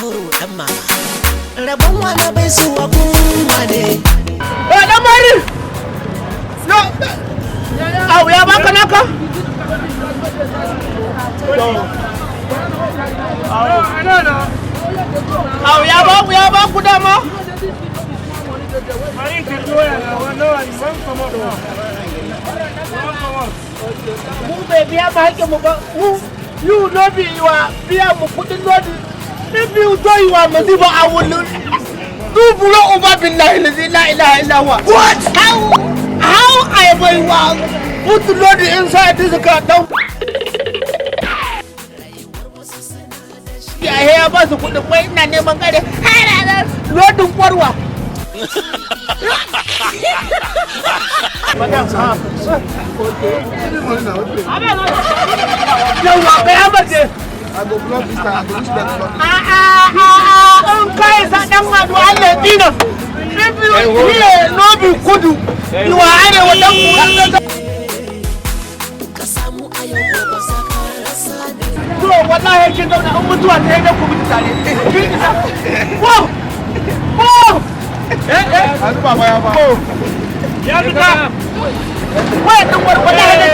Afro dan mama. Rabon wani bai zuwa gun wane. Eh, dan mari. No. Au, ya baka naka? To. Au, ya ba ku dama? I think it's one come out now. One come out. Mu bai biya mu hakkin mu ba. Mu you no be your biya mu kudin lodi. If you do your masifa, I will do buro uba, billahi lazi la ilaha illa huwa. What? How I will put load inside this car don ya ya ba su kudin, wai ina neman kare lodin kwarwa. Madam, ha. Yawwa, kai Ahmad ne. I go block this time. I go reach there to block it. A'a, in kai sa dan ado Allah ya dina. If you here no be kudu, you are arewa dan. Ka samu a yau, gobe za ka rasa ne. To, wallahi kin zauna, in mutuwa ta yi dan ku mutu tare. Kin isa. Wow! Wow! Eh eh. Hannu baba ya ba. Ya fita. Wai dan war wallahi da